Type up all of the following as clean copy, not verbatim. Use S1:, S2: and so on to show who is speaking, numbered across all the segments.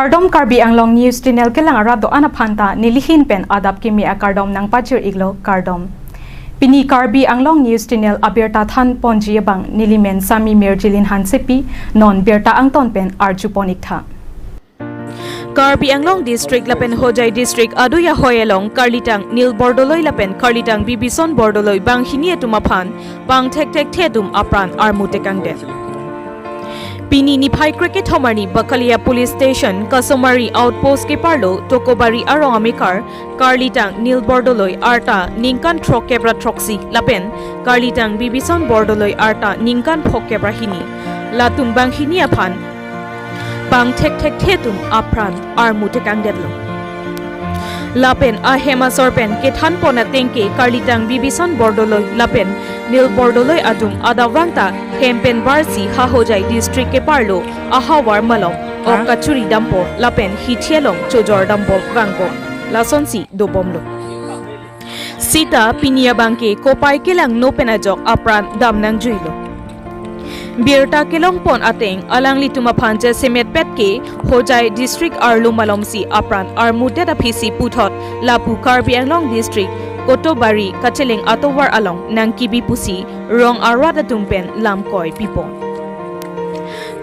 S1: Kardom Karbi Anglong News Channel kelang arado ana phanta nilihin pen adap kimi a kardom nang pachir iglo kardom. Pini Karbi Anglong News Channel abirta than ponji bang nilimen sami merjilin hansepi non birta angton pen arju ponik tha. Karbi Anglong District lapen Hojai District aduya hoyelong Karlitang Nil Bordoloi lapen Karlitang Bibison Bordoloi bang hinie tumaphan bang thek thek thedum apran armu tekang de. Pini Niphai cricket homarni Bakalia Police Station Kasomari Outpost ke parlo Tokobari arong amikar Karlitang Nil Bordoloi arta ningkan trok kebra troksi lapen Karlitang Bibison Bordoloi arta ningkan phok kebra hini latum bang hini aphan bang thek thek thetum apran armu tekang dedlo. Lapen a hema sorpen kethan pona tengke Karlitang Bibison Bordoloi lapen Nil Bordoloi adum adawangta hempen barsi ha Hojai District ke parlo ahawar malom o kachuri dampo lapen hithielong chojor dampo wangko lasonsi dobomlo. Sita pinia bangke kopai kelang no penajok apran damnang juilo. Birta kelong pon ateng alang lituma phanche semet petke Hojai District arlu malomsi apran armute da phisi puthot lapu Karbi Anglong District Kotobari Kacheling atowar along nangkibi pusi rong arwada tumpen lamkoi pipon.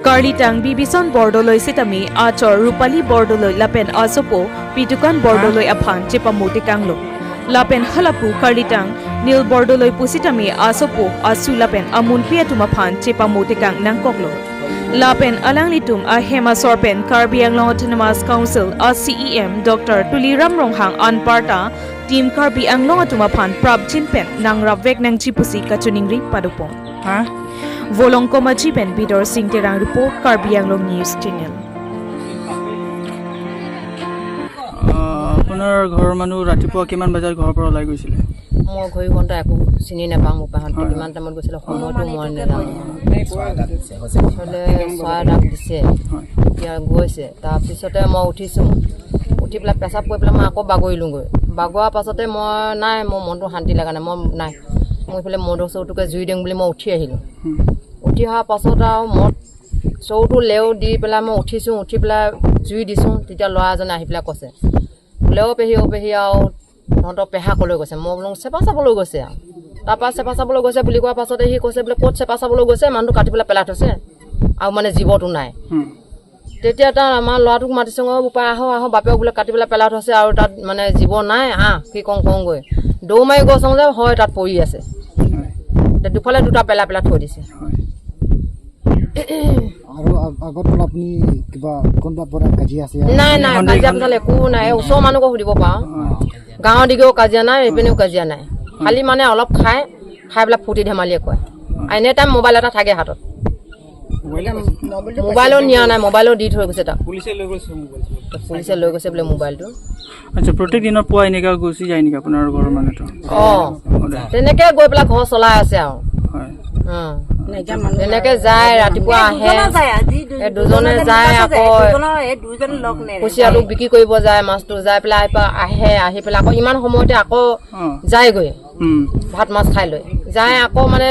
S1: Karlitang Bibison Bordoloi sitami achor Rupali Bordoloi lapen asopo pitukan Bordoloi aphan chepamuti kanglo. Lapen halapu Karlitang Nil Bordoloi pusitami asopo asu lapen amun piatumaphan chepamuti kang nangkoklo. Lapen alanglitum a Hema Sorpen Karbi Anglong Autonomous Council a CEM Dr. Tuliram Ronghang Anparta Team Karbi Anglong atumaphan Prab Chinpen nangrabvek nang chipusi kachuningri padupong.
S2: Ha?
S1: Volong koma chipen Bidor Singh Terang report Karbi Anglong News Channel.
S2: আপোনাৰ ঘৰৰ মানুহ ৰাতিপুৱা কিমান বজাত ঘৰৰ পৰা ওলাই গৈছিলে?
S3: মই ঘড়ী ঘণ্টা একো চিনি নাপাওঁ, বোপাহঁত কিমান টাইমত গৈছিলে সময়টো মই নাজানো। চৰাই ডাক দিছে, এতিয়া গৈছে। তাৰপিছতে মই উঠিছোঁ, উঠি পেলাই পেচাব কৰি পেলাই মই আকৌ বাগৰিলোঁগৈ। বাগৰাৰ পাছতে মই নাই, মোৰ মনটো শান্তি লগা নাই, মই নাই, মই এইফালে মদৰ চৰুটোকে জুই দিওঁ বুলি মই উঠি আহিলোঁ। উঠি অহাৰ পাছত আৰু মদ চৰুটো লেও দি পেলাই মই উঠিছোঁ, উঠি পেলাই জুই দিছোঁ। তেতিয়া ল'ৰা এজনে আহি পেলাই কৈছে, বোলে অ' পেহী, অ' পেহী, আৰু তহঁতৰ পেহা ক'লৈ গৈছে? মই বোলো চেপা চাবলৈ গৈছে। আৰু তাৰপৰা চেপা চাবলৈ গৈছে বুলি কোৱাৰ পাছতে সি কৈছে বোলে ক'ত চেপা চাবলৈ গৈছে, মানুহটো কাটি পেলাই পেলাই থৈছে আৰু মানে জীৱটো নাই। তেতিয়া তাৰ আমাৰ ল'ৰাটোক মাতিছোঁ, অ' বোপাই আহো আহো, বাপেক বোলে কাটি পেলাই পেলাই থৈছে আৰু তাত মানে জীৱ নাই, আহ কি কওঁ কওঁগৈ। দৌৰ মাৰি গৈছোঁ যে হয় তাত পৰি আছে, দুফালে দুটা পেলাই পেলাই থৈ দিছে।
S4: আৰু আগত আপুনি কিবা কোনোবা পৰা কাজিয়া আছে?
S3: নাই নাই, কাজিয়া পেচাল একো নাই। ওচৰৰ মানুহকো সুধিব পাৰোঁ, গাঁৱৰ দিগেও কাজিয়া নাই, এইপিনেও কাজিয়া নাই। খালি মানে অলপ খাই খাই পেলাই ফূৰ্তি ধেমালিয়ে কয়। এনি টাইম মোবাইল এটা থাকে হাতত, মোবাইলো নিয়া নাই, মোবাইলো দি থৈ গৈছে তাক, পুলিচে লৈ গৈছে বোলে মোবাইলটো।
S2: আচ্ছা, প্ৰত্যেক দিনৰ পুৱা এনেকুৱা গুচি যায় নেকি আপোনাৰ ঘৰৰ মানুহটো?
S3: অঁ, তেনেকে গৈ পেলাই ঘৰ চলাই আছে আৰু। তেনেকে যায়, ৰাতিপুৱা আহে, দুজনে যায়, আকৌ কুচিয়াটো বিক্ৰী কৰিব যায়, মাছটো যাই পেলাই আহে, আহি পেলাই আকৌ ইমান সময়তে আকৌ যায়গৈ, ভাত মাছ খাই লৈ যায়। আকৌ মানে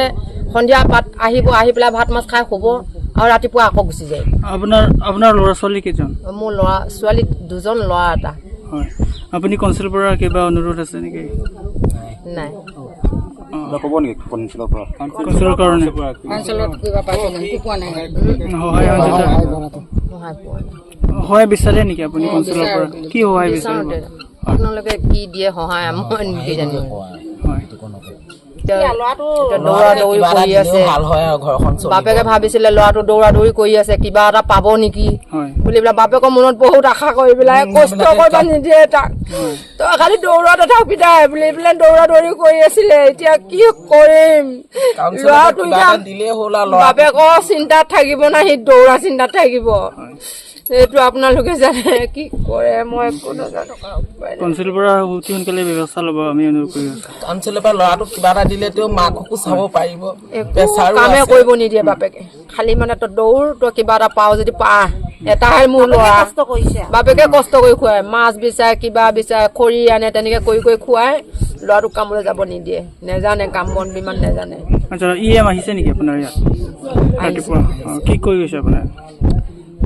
S3: সন্ধিয়া পাত আহিব, আহি পেলাই ভাত মাছ খাই শুব আৰু ৰাতিপুৱা আকৌ গুচি যায়।
S2: আপোনাৰ ল'ৰা ছোৱালী কেইজন?
S3: মোৰ ল'ৰা ছোৱালী দুজন, ল'ৰা এটা।
S2: হয়, আপুনি কাউন্সিলৰ পৰা কিবা অনুৰোধ আছে নেকি?
S3: নাই।
S5: ক'ব নেকি কাউন্সিলৰ পৰা?
S2: কাউন্সিলৰ কাৰণে সহায় বিচাৰে নেকি আপুনি কাউন্সিলৰ পৰা? কি সহায় বিচাৰিব?
S3: আপোনালোকে কি দিয়ে সহায় মই কি জানিম। দৌৰা দৌৰি কৰি আছে, বাপেকে ভাবিছিলে ল'ৰাটো দৌৰা দৌৰি কৰি আছে কিবা এটা পাব নেকি বুলি পেলাই বাপেকৰ মনত বহুত আশা কৰি পেলাই কষ্ট কৰিব নিদিয়ে তাক, তই খালি দৌৰাতে থাকবি দে বুলি পেলাই দৌৰা দৌৰি কৰি আছিলে। এতিয়া কি কৰিম, ল'ৰাটো এতিয়া বাপেকৰ চিন্তাত থাকিব না সি দৌৰা চিন্তাত থাকিব, সেইটো আপোনালোকে জানে কি কৰে, মই একো নাজানো।
S2: কাউন্সিলৰ পৰা অতি সোনকালে ব্যৱস্থা ল'ব আমি অনুৰোধ কৰি আছোঁ।
S6: কাউন্সিলৰ পৰা ল'ৰাটোক কিবা এটা দিলে তেওঁ মাককো চাব পাৰিব।
S3: কামে কৰিব নিদিয়ে বাপেকে, খালি মানে তই দৌৰ, তই কিবা এটা পাওঁ যদি পা, এটাহে মোৰ ল'ৰা। বাপেকে কষ্ট কৰি খুৱায়, মাছ বিচাৰে, কিবা বিচাৰে, খৰি আনে, তেনেকে কৰি কৰি খুৱায়। ল'ৰাটোক কামলৈ যাব নিদিয়ে, নেজানে কাম বন ইমান নেজানে।
S2: আচ্ছা, ই এম আহিছে নেকি আপোনাৰ ইয়াত ৰাতিপুৱা? কি কৈ গৈছে আপোনাৰ?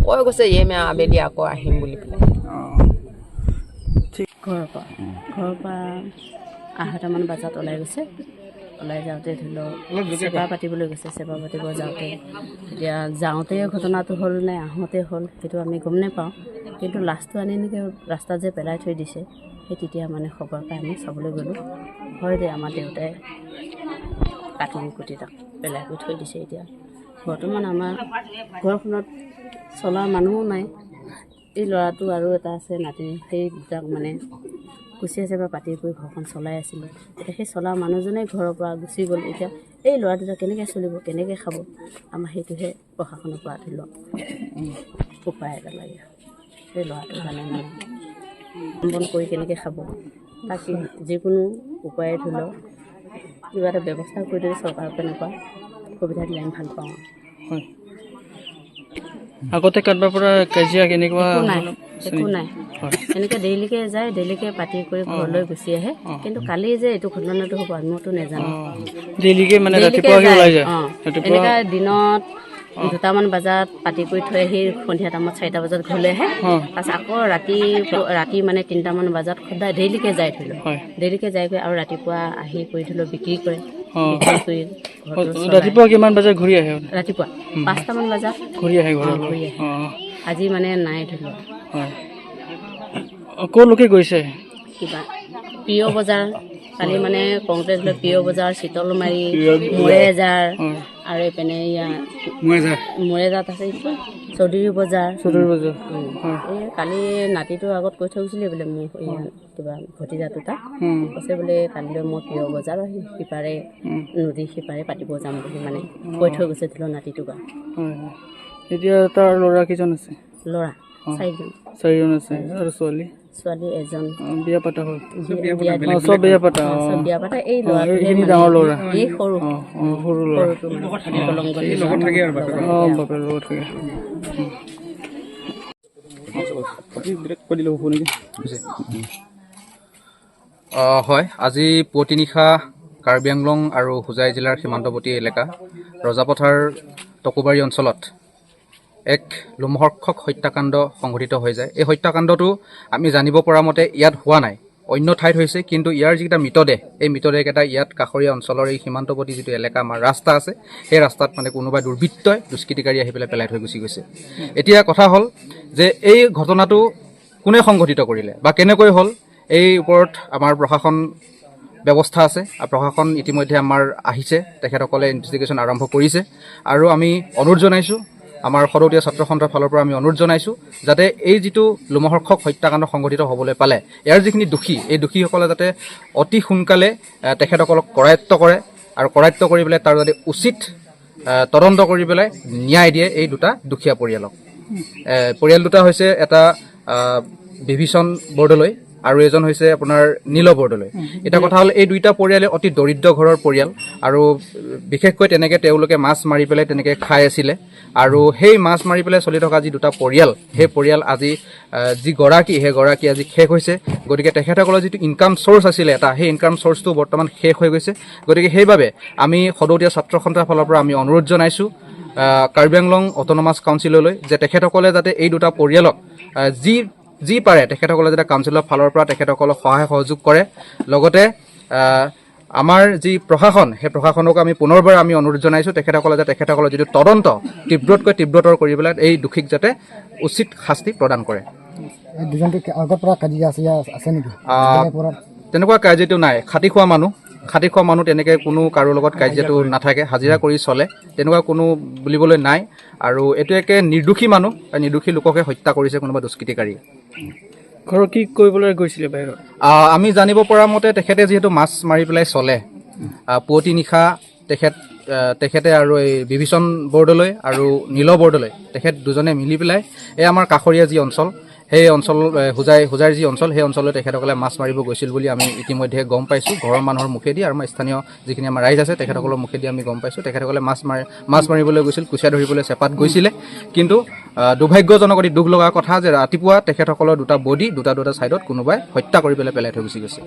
S3: কৈ গৈছে এই মে আবেলি আকৌ আহিম বুলি পেলাই।
S2: অঁ, ঠিক।
S7: ঘৰৰ পৰা 2:30মান বজাত ওলাই গৈছে। ওলাই যাওঁতে ধৰি লওক চেপা পাতিবলৈ গৈছে। চেপা পাতিব যাওঁতে এতিয়া যাওঁতে ঘটনাটো হ'ল নে আহোঁতে হ'ল, সেইটো আমি গম নাপাওঁ। কিন্তু লাছটো আনি এনেকৈ ৰাস্তাত যে পেলাই থৈ দিছে, সেই তেতিয়া মানে খবৰ পাই আমি চাবলৈ গ'লোঁ। হয় দে, আমাৰ দেউতাই কাটি কুটি তাক পেলাই কৰি থৈ দিছে। এতিয়া বৰ্তমান আমাৰ ঘৰখনত চলা মানুহো নাই। এই ল'ৰাটো আৰু এটা আছে নাতি, সেই দুটাক মানে কুচিয়া চেপা পাতি কৰি ঘৰখন চলাই আছিলে। এতিয়া সেই চলা মানুহজনেই ঘৰৰ পৰা গুচি গ'ল। এতিয়া এই ল'ৰা দুটা কেনেকৈ চলিব, কেনেকৈ খাব? আমাৰ সেইটোহে প্ৰশাসনৰ পৰা ধৰি লওক উপায় এটা লাগে। সেই ল'ৰাটোৰ কাৰণে মানে কাম বন কৰি কেনেকৈ খাব, তাক যিকোনো উপায়ে ধৰি লওক কিবা এটা ব্যৱস্থা কৰি দিলে, চৰকাৰৰ তেনেকুৱা সুবিধা দিলে আমি ভাল পাওঁ।
S2: হয়, আগতে কাৰোবাৰ পৰা কাজিয়া কেনেকুৱা?
S7: একো নাই।
S2: অলপ আছে
S7: একো
S2: নেকি?
S7: নাই।
S2: হয়।
S7: এনেকৈ ডেইলিকে যায়, ডেইলিকে পাতি কৰি ঘৰলৈ গুচি আহে। কিন্তু কালি যে এইটো ঘটনাটো হ'ব, আমিওতো নাজানো।
S2: ডেইলিকে মানে
S7: ডেইলিকে
S2: ৰাতিপুৱা আহি ওলাই যায়?
S7: অঁ।
S2: ৰাতিপুৱা।
S7: এনেকুৱা দিনত 2টামান বজাত পাতি কৰি থৈ আহি সন্ধিয়া টাইমত 4টা বজাত ঘৰলৈ আহে। তাৰপাছত আকৌ ৰাতি ৰাতি মানে 3টামান বজাত সদায় ডেইলিকে যায় ধৰি লওক। ডেইলিকে যায় গৈ আৰু ৰাতিপুৱা আহি কৰি ধৰি লওক বিক্ৰী কৰে। বিক্ৰী কৰি ঘৰটো চলায়।
S2: ৰাতিপুৱা কিমান বজাত ঘূৰি আহে?
S7: ৰাতিপুৱা 5টামান বজাত।
S2: ঘূৰি আহে ঘৰলৈ?
S7: ঘূৰি আহে। আজি মানে নাই ধৰি লওক।
S2: হয়, ক'লৈকে গৈছে?
S7: কিবা প্ৰিয় বজাৰ কালি মানে কওঁতে ধৰি লওক প্ৰিয় বজাৰ, চিতলমাৰী, মৰেজাৰ আৰু এইপিনে এয়া মৰেজাত আছে এইটো চৌধুৰী বজাৰ।
S2: চৌধুৰী বজাৰ।
S7: এই কালি নাতিটোৰ আগত কৈ থৈ গৈছিলে বোলে, মোৰ এয়া কিবা ভতিজাটো তাক কৈছে বোলে, কালিলৈ মই প্ৰিয় বজাৰ সিপাৰে, নদীৰ সিপাৰে পাতিব যাম বুলি মানে কৈ থৈ গৈছে ধৰি লওক নাতিটোক আৰু।
S2: হয় হয় এতিয়া তাৰ ল'ৰা কেইজন আছে?
S7: ল'ৰা চাৰিজন।
S2: চাৰিজন আছে। আৰু ছোৱালী?
S7: ছোৱালী এজন।
S2: বিয়া পতা হ'ল?
S7: বিয়া।
S2: চব বিয়া পাতা।
S7: চব বিয়া পাতা। এই ল'ৰাটোহে
S2: এইখিনি
S7: মানে
S2: ডাঙৰ ল'ৰা?
S7: এই সৰু।
S2: অঁ অঁ সৰু ল'ৰা।
S7: সৰুটো মানে দলংগত।
S2: অঁ, বাপেৰ লগত থাকে।
S5: কৈ দিলে হ'ব নেকি?
S8: হয়, আজি পুৱতি নিশা কাৰ্বি আংলং আৰু হোজাই জিলাৰ সীমান্তৱৰ্তী এলেকা ৰজাপথাৰ টকুবাৰী অঞ্চলত এক লোমহৰ্ষক হত্যাকাণ্ড সংঘটিত হৈ যায়। এই হত্যাকাণ্ডটো আমি জানিব পৰা মতে ইয়াত হোৱা নাই, অন্য ঠাইত হৈছে। কিন্তু ইয়াৰ যিকেইটা মৃতদেহ, এই মৃতদেহকেইটা ইয়াত কাষৰীয়া অঞ্চলৰ এই সীমান্তৱৰ্তী যিটো এলেকা আমাৰ ৰাস্তা আছে, সেই ৰাস্তাত মানে কোনোবা দুৰ্বৃত্তই, দুষ্কৃতিকাৰী আহি পেলাই পেলাই থৈ গুচি গৈছে। এতিয়া কথা হ'ল যে এই ঘটনাটো কোনে সংঘটিত কৰিলে বা কেনেকৈ হ'ল, এই ওপৰত আমাৰ প্ৰশাসন ব্যৱস্থা আছে আৰু প্ৰশাসন ইতিমধ্যে আমাৰ আহিছে। তেখেতসকলে ইনভেষ্টিগেশ্যন আৰম্ভ কৰিছে আৰু আমি অনুৰোধ জনাইছোঁ, আমাৰ সদৌতীয়া ছাত্ৰ সন্থাৰ ফালৰ পৰা আমি অনুৰোধ জনাইছোঁ যাতে এই যিটো লোমহৰ্ষক হত্যাকাণ্ড সংঘটিত হ'বলৈ পালে, ইয়াৰ যিখিনি দোষী, এই দোষীসকলে যাতে অতি সোনকালে তেখেতসকলক কৰায়ত্ব কৰে আৰু কৰায়ত্ব কৰি পেলাই তাৰ যাতে উচিত তদন্ত কৰি পেলাই ন্যায় দিয়ে এই দুটা দুখীয়া পৰিয়ালক। পৰিয়াল দুটা হৈছে এটা বিভীষণ বৰদলৈ আৰু এজন হৈছে আপোনাৰ নীল বৰদলৈ। এতিয়া কথা হ'ল, এই দুইটা পৰিয়ালে অতি দৰিদ্ৰ ঘৰৰ পৰিয়াল আৰু বিশেষকৈ তেনেকৈ তেওঁলোকে মাছ মাৰি পেলাই তেনেকৈ খাই আছিলে। আৰু সেই মাছ মাৰি পেলাই চলি থকা যি দুটা পৰিয়াল, সেই পৰিয়াল আজি যি গৰাকী, সেই গৰাকী আজি শেষ হৈছে। গতিকে তেখেতসকলৰ যিটো ইনকাম চ'ৰ্চ আছিলে এটা, সেই ইনকাম চ'ৰ্চটো বৰ্তমান শেষ হৈ গৈছে। গতিকে সেইবাবে আমি সদৌতীয়া ছাত্ৰ সন্থাৰ ফালৰ পৰা আমি অনুৰোধ জনাইছোঁ কাৰ্বি আংলং অট'নমাছ কাউন্সিললৈ যে তেখেতসকলে যাতে এই দুটা পৰিয়ালক যি যি পাৰে তেখেতসকলে যাতে কাউন্সিলৰ ফালৰ পৰা তেখেতসকলক সহায় সহযোগ কৰে। লগতে আমাৰ যি প্ৰশাসন, সেই প্ৰশাসনকো আমি পুনৰবাৰ আমি অনুৰোধ জনাইছোঁ, তেখেতসকলে যাতে তেখেতসকলৰ যিটো তদন্ত তীব্ৰতকৈ তীব্ৰতৰ কৰি পেলাই এই দোষীক যাতে উচিত শাস্তি প্ৰদান কৰে।
S4: এই দুজনটো আগৰ পৰা কাজিয়া আছে, ইয়াৰ আছে নেকি? বেলেগ পৰা?
S8: তেনেকুৱা কাজিয়াটো নাই। খাটি খোৱা মানুহ, খাটি খোৱা মানুহ, তেনেকৈ কোনো কাৰো লগত কাজিয়াটো নাথাকে। হাজিৰা কৰি চলে, তেনেকুৱা কোনো বুলিবলৈ নাই। আৰু এইটো একে নিৰ্দোষী মানুহ, নিৰ্দোষী লোককে হত্যা কৰিছে কোনোবা দুষ্কৃতিকাৰীয়ে।
S2: ঘৰৰ কি কৰিবলৈ গৈছিলে বাহিৰত?
S8: আমি জানিব পৰা মতে তেখেতে যিহেতু মাছ মাৰি পেলাই চলে, পুৱতি নিশা তেখেতে আৰু এই বিভীষণ বৰদলৈ আৰু নীল বৰদলৈ, তেখেত দুজনে মিলি পেলাই এই আমাৰ কাষৰীয়া যি অঞ্চল, সেই অঞ্চল হোজাইৰ যি অঞ্চল, সেই অঞ্চললৈ তেখেতসকলে মাছ মাৰিব গৈছিল বুলি আমি ইতিমধ্যে গম পাইছোঁ ঘৰৰ মানুহৰ মুখেদি আৰু আমাৰ স্থানীয় যিখিনি আমাৰ ৰাইজ আছে, তেখেতসকলৰ মুখেদি আমি গম পাইছোঁ। তেখেতসকলে মাছ মাৰিবলৈ গৈছিল, কুচিয়া ধৰিবলৈ চেপাত গৈছিলে। কিন্তু দুৰ্ভাগ্যজনক, অতি দুখ লগা কথা যে ৰাতিপুৱা তেখেতসকলৰ দুটা বডি দুটা দুটা ছাইডত কোনোবাই হত্যা কৰি পেলাই পেলাই থৈ গুচি গৈছে।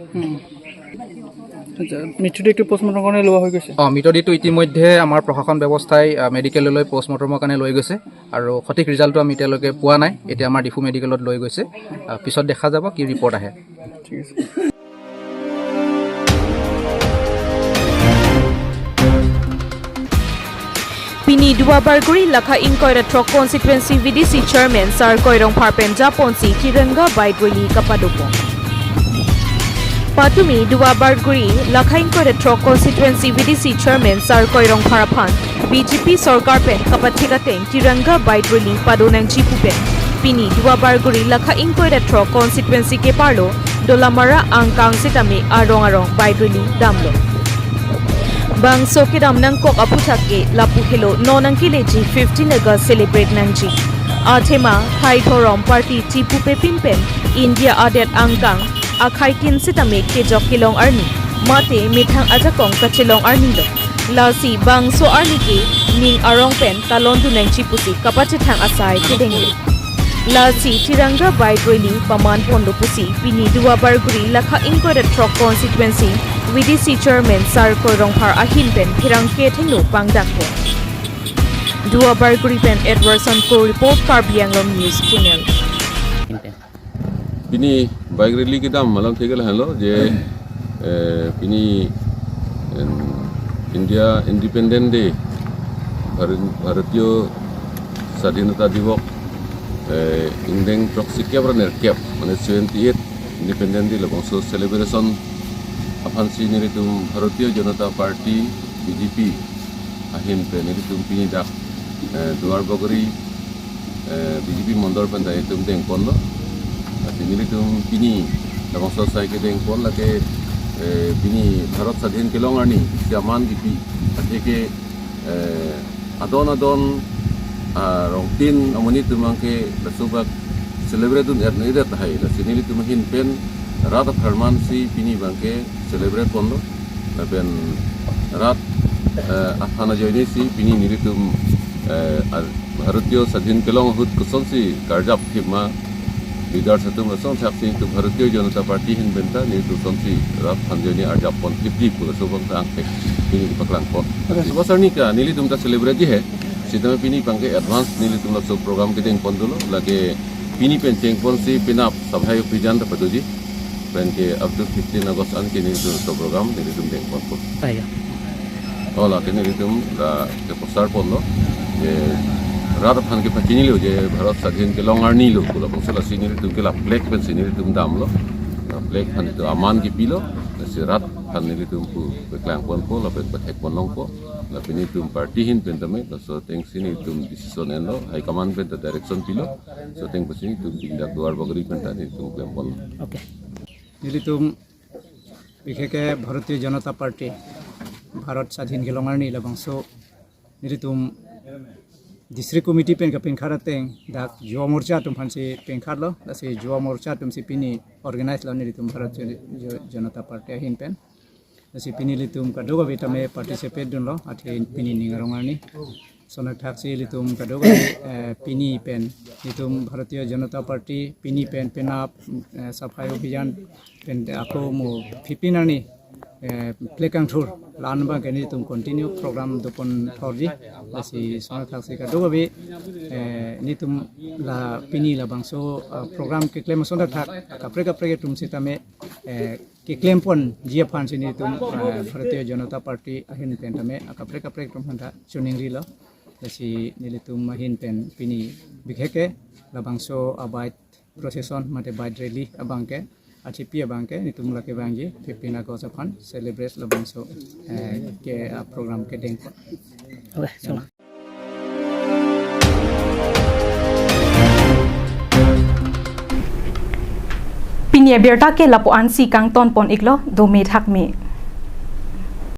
S2: মৃত্যুদেহটো পষ্টমৰ্টমৰ কাৰণে লোৱা হৈ গৈছে।
S8: অঁ, মৃতদেহটো ইতিমধ্যে আমাৰ প্ৰশাসন ব্যৱস্থাই মেডিকেললৈ পষ্টমৰ্টমৰ কাৰণে লৈ গৈছে আৰু সঠিক ৰিজাল্টটো আমি এতিয়ালৈকে পোৱা নাই। এতিয়া আমাৰ ডিফু মেডিকেলত লৈ গৈছে, পিছত দেখা যাব কি ৰিপৰ্ট আহে।
S2: ঠিক আছে।
S9: Pini dua barguri lakha ingkoira trok constituency VDC chairman Sar Koirong Pharpen Japonsi Tiranga bike rally kapadupo. Patumi dua barguri lakha ingkoira trok constituency VDC chairman Sar Koirong Pharaphan BJP Sarkar pen kapathikateng Tiranga bike rally padonang chipupen. Pini dua barguri lakha ingkoira trok constituency ke parlo dolamara angkang sitame arong arong bike rally damlo. Bang sokiram nang kok aputhake lapu helo nonang kileji 15 August celebrate nangji. Athema thai thorom party chipu pe pinpen India adet angkang akhai kin sitame kejok kilong arni mate mithang ajakong kachilong arni lo. Lasi bang so arni ke ning arong pen talon du nang chipusi kapachithang asai kedengli. Lasi Tiranga bike rally paman pondo pusi pini dua barguri lakha ingkora trok constituency VDC chairman Sar Koirong Phar ahin pen phirang ke thengnu pangdak po. Dua barguri pen Edwardson ko report Karbi Anglong News Channel.
S10: Pini bike rally ke dam malam thegel hello je pini India Independent Day ভারতীয় স্বাধীনতা দিবস ইংডেং টক্সি Cape নের Cape মানে 78 independent day লবংস celebration আফানসি নিরিতুম ভারতীয় জনতা party BJP আহিন pay নিরিতুম পিনি ডাক দুয়ার বগরি BJP মন্দর PAN দায়িত্ব দেং পনল নিরিতুম পিনি লবংস সাইকে দেং পন লাগে পিনি ভারত স্বাধীন কেলং আনি সিয়ামান গিপি আথেকে adon adon rongtin amoni tumangke lasubak celebrate un erne ida thai la sinili tum hin pen rat farman si pini bangke celebrate kondo la pen rat athana joini si pini nili tum ভারতীয় স্বাধীন kelong hut kuson si karjap thima leader satum rason thak si tu Bharatiya Janata party hin benta ni tu son si rat thanjoni arjap pon 50 pula subang ta angke pini paklang pon basar ni ka nili tum ta celebrate है सितमे पिनी पंगे advance नीली तुम लोग सब programme के देंग पंदुलो लगे पिनी pen Cheng पन सी पिनाप सभाय पिजान त पदुजी पेन के अप टू 15 अगस्त अन के नीली तुम सब प्रोग्राम नीली तुम देंग पन को ओला के नीली तुम ला के प्रसार पनलो जे रात फान के पचिनी लो जे भारत स्वाधीन के लॉन्ग आर्नी लो कुला बंसला सी नीली तुम के ला ब्लैक पेन सी नीली तुम दाम लो ब्लैक फान तो अमान की पिलो से रात फान नीली तुम को क्लांग पन को ला पेन पथेक पन long को la pini tum party hin pen tame la so teng sini tum decision en lo high command pen ta direction pilo so teng pasini tum dingda duar bagri pen ta ni tum klem pon
S2: okay nili tum বিশেষকে ভারতীয় জনতা party Bharat স্বাধীন gelongar ni labangso nili tum district committee pen ka pen kharateng dak Yuva Morcha tum phansi pen khat lo la si Yuva Morcha tum si pini organize lo nili tum Bharatiya Janata party hin pen si pini litum kadoga bitame participate dun lo athe pini ningarongani sonak thaksi litum kadoga pini pen litum Bharatiya Janata party pini pen penap safai abhiyan pen ako mo 15 ani plekang thur lan ba keni tum continue program dupon thorji si sonak thaksi kadoga bi nitum la pini la bangso program ke claim sonak thak kapre kapre tum sitame ke claim pon jia phan sini tum Bharatiya Janata party ahin pen tame kapre kapre tum hanta chuning ri lo lasi nilitum hin pen pini bikheke la bangso abait procession mate bike rally abangke ATP abangke nitum la ke bangji 15 August phan celebrate la bangso ke program ke deng
S7: okay chalo.
S1: Pinia berta ke lapu ansi kang ton pon iklo do me thak me.